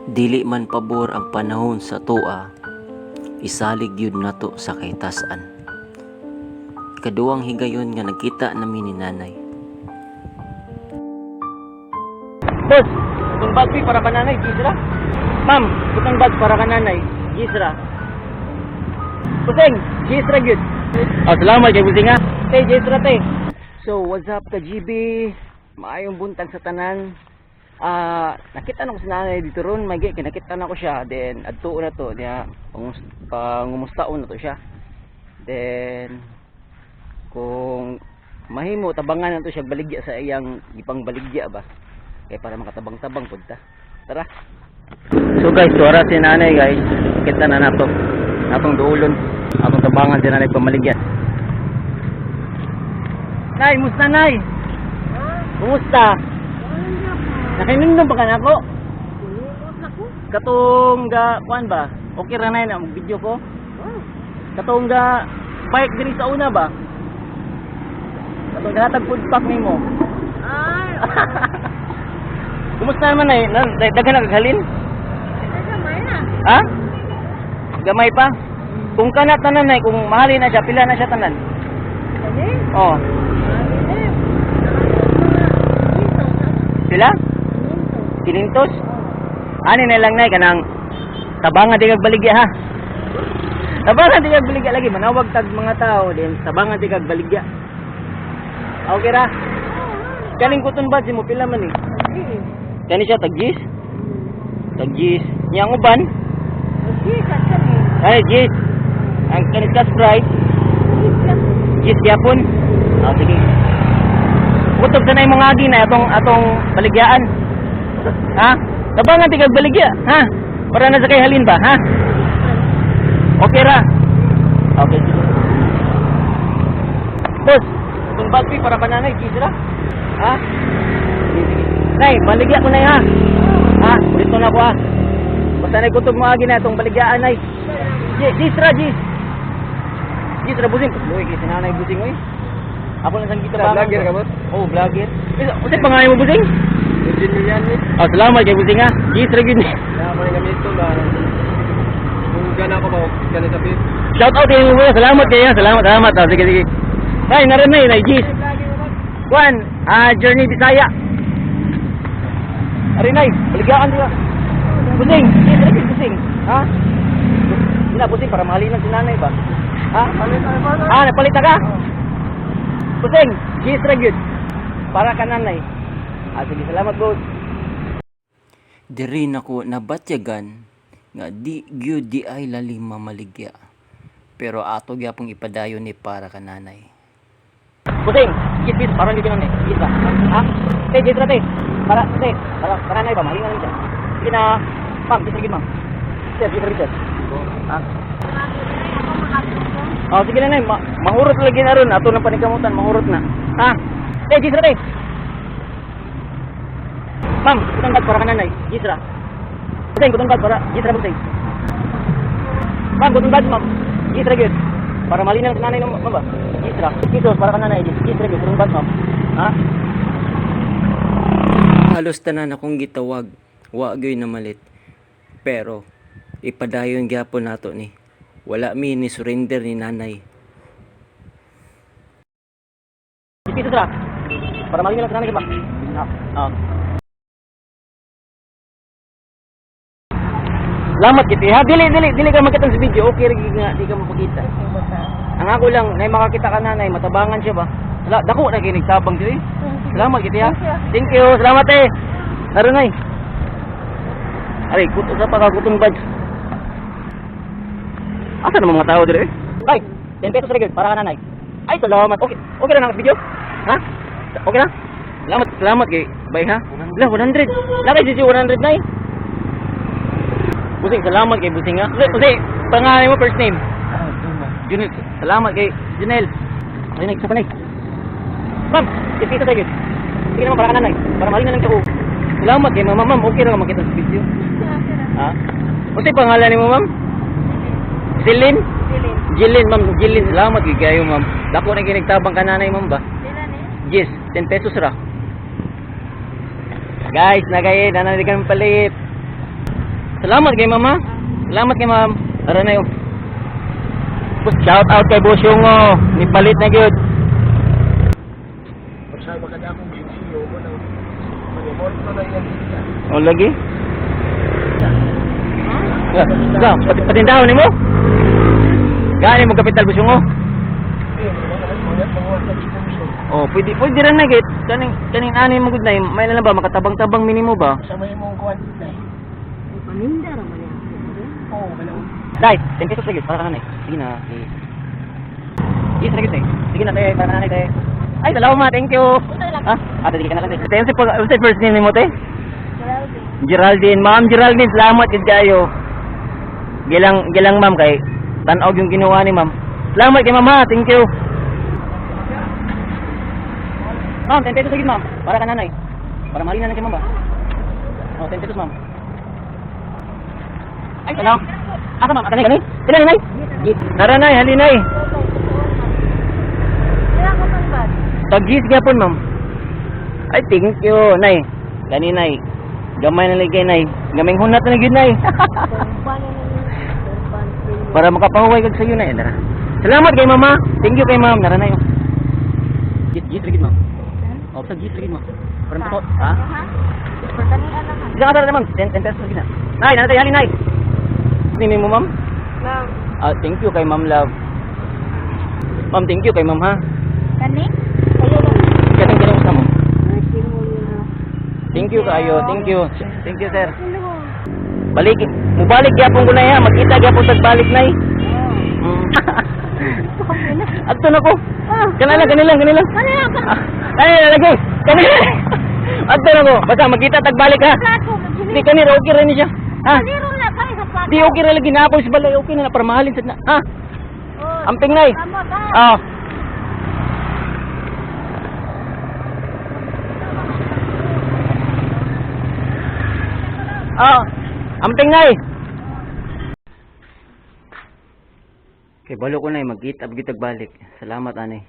Dili man pabor ang panahon sa atoa, isalig gyud nato sa kahitasan. Kaduhang higayon nga nagkita nami ni nanay. Boss, itong bag para kananay, Gisra. Ma'am, itong bag para kananay, Gisra. Busing, Gisra gyud. Oh, salamat kay Busing ha. Te, Gisra te. So, what's up ka GB? Maayong buntag sa tanan. Ah, nakita na ko si nanay dito ron, magi kinakita na ko siya. Then adtuon na to, niya pangumustaon na to siya. Then kung mahimo tabangan na to siya baligya sa iyang gipang baligya ba. Kaya para makatabang-tabang pud ta. Tara. So guys, tuara si nanay guys. Kita na nato. Natong duulon. Atong tabangan si nanay pamaligya. Nay, musta nay? Kumusta? Nakainumdum pa ka nako? Katong ga kuan ba? Okay ra nay na mag video ko. Katong ga bike diri sa una ba? Katong gahatag food pack nimo. Ay, Kumusta naman nay? Daghan na kag halin? gamay na. Ha? Gamay pa? Kung kana tanan nay, kung mahalin na siya, pila na siya tanan? Kani? Oh, Ay, pila? Kinintos? Ani na lang nay kanang tabangan di kag baligya ha. Tabangan di kag baligya lagi manawag tag mga tao din tabangan di kag baligya. Okay ra. Kaning kuton ba mo pila man ni? Kani siya tag gis? Tag gis. Nya ang uban? Ay gis. Ang kaning ka Sprite, gis gyapon. Ah, sige. Kutob sa na imong agi na atong atong baligyaan. Ha? Tabangan ti kag baligya, ha? Para na sa kay halin ba, ha? Okay ra. Okay, sige. Boss, itong bag fee para kananay, gis ra. Ha? Sige, sige. Nay, baligya ko na ha. Ha? Ulit na ako ha. Basta nay kutob mo agi na itong baligyaan nay. Gis ra, gis. Gis ra busing. Luwi kay sinanay busing oy. Ako lang sang gitabangan. Vlogger ka, boss? Oh, vlogger. Unsay pangalan mo busing? Eugene Milian. Ah, salamat kay busing ha. Gis ra gyud. Na ako rin gamit ba? Kung gana ko ba, gana sa pit. Shout out kay mo. Salamat kayo. Salamat, salamat. Ah, sige, sige. Ay, narin na yun, ay, Gis. Juan, ah, Journey Bisaya. Arinay, baligyaan diba? Busing, Gis, lagi, busing. Ha? Hindi na, busing, para mahalinan si nanay ba? Ha? Ah, napalit na ka? Busing, Gis ra gyud. Para ka nanay. Ah, sige, salamat, boss. Diri nako nabatyagan nga di gyud di ay lalim mamaligya. Pero ato gyapong ipadayon ni para kananay. Busing, gis, gis, parang hindi nanay. Gis ba? Ha? Te, gis ra, te. Para, te, para, para nanay ba? Mahalin na lang siya. Sige na, ma'am, gis ra gyud, ma'am. Sir, gis ra gyud, sir. Ha? Oh, sige na, nay. Mahurot lagi na ron. Ato ng panikamutan, mahurot na. Ha? Te, gis ra, te. Ma'am, kutang bag para kananay. Gis ra. Busing, kutang bag para, gis ra, busing. Ma'am, kutang bag, ma'am. Gis ra gyud. Para malinaw sa nanay ng ma'am ba? Gis ra. Kisos para kananay. Gis ra gyud, kutang bag, ma'am. Ha? Halos tanan akong gitawag, wa gyoy namalit. Pero ipadayon gyapon nato ni. Wala mi ni surrender ni nanay. Piso sila. Para malinaw sa nanay ba? Ah. Salamat kiti ha. Dili dili dili ka makita sa video. Okay ra gyud nga di ka mapakita. Ang ako lang nay makakita ka nanay, matabangan siya ba? Wala, dako na kay nagtabang siya eh. Salamat kiti ha. Thank you. Salamat eh. Tara nay. Aray, kuto sa pagkakutong badge. Asa naman mga tao dire eh? Ay, 10 pesos ra gyud para ka nanay. Ay, salamat. Okay, okay ra na ang video? Ha? Okay na? Salamat, salamat kay bay ha. Lah 100. Lah kay sisi 100 nay. Busing, salamat kay Busing ha. Usay, pangalan mo first name. Junel. Salamat kay Junel. Ay, nagsa pa nay. Ma'am, 10 pesos ra gyud. Sige naman para ka nanay. Para mahalin na lang siya ko. Salamat kay mama, ma'am. Okay ra ka makita sa video. Ha? Unsay pangalan nimo, ma'am? Celine? Jilin, ma'am. Jilin. Salamat kay kayo, ma'am. Dako na kinigtabang ka nanay, ma'am ba? Yes, 10 pesos ra. Guys, nagay, nanay kan palit. Salamat kay mama. Salamat kay ma'am. Tara na yun. Shout out kay Boss Yungo. Nipalit na gyud. Magsama ka na akong GCO mo nang manimorto na yan siya. O lagi. Ya, ya, patindahon nimo. Gani mo kapital, Boss Yungo. Eh, mga mga mga sponsor. Oh, pwede pwede ra na git. Kaning ani mo gud na may na lang ba makatabang-tabang minimo ba? Sa may mong kuwan na. Paninda ra man yan. Oo, kailangan. Dai, 10 pesos lagi para kananay. Sige na. Sige. Yes, lagi te. Sige na te, para kananay te. Ay, salamat, thank you. Ha? Ah, sige ka na lang te. Te, unsa first name nimo te? Geraldine. Geraldine, Ma'am Geraldine, salamat gid kayo. Gilang gilang ma'am kay tan-og yung ginawa ni ma'am. Salamat kay ma'am ha, thank you. Ma'am, 10 pesos lagi ma'am, para kananay. Para mahalin na lang kay ma'am ba? Oh, 10 pesos ma'am. Ay, tanaw. Asa ma'am? Kanay kanay? Kanay nay? Tara nay, halinay. Wala ko pang bag. Pag-gis gyapon ma'am. Ay, thank you, nay. Gani nay. Gamay na lagi nay. Gamay hunat na gyud nay. Tumpa na ninyo. Tumpa na ninyo. Para makapahuway kag sayo na nara. Salamat kay mama. Thank you kay ma'am. Nara na yun. Gis gis lagi ma'am. Oh, sa gis lagi ma'am. Para mako, ha? Ha? Pertanian na ha. Isa ka tara ma'am. 10 10 pesos lagi na. Nay, nanatay hali nay. Nini mo ma'am? Ma'am. Ah, thank you kay ma'am love. Ma'am, thank you kay ma'am ha. Kani? Kayo lang. Ganun ganun sa ma'am. Nursing mo yun ha. Thank you kayo. Thank you. Thank you, sir. Sino mo? Balik, mubalik gyapon ko na ya, magkita gyapon tag balik nay. Oh. Adto na ko. Ah. Kanila, kanila, kanila. Kanila ka. Ah, ay, lagi. Kanila. Adto na ko. Basta magkita tag balik ha. Plato. Di kanila okay ra ni siya. Ha? Zero na kayo sa plato. Di okay ra lagi na ako sa balay okay na na para mahalin sad na. Ha? Oh, Amping nay. Tama ba? Ah. Ah, amping nay. Kay balo ko nay magkita gitag balik. Salamat ani.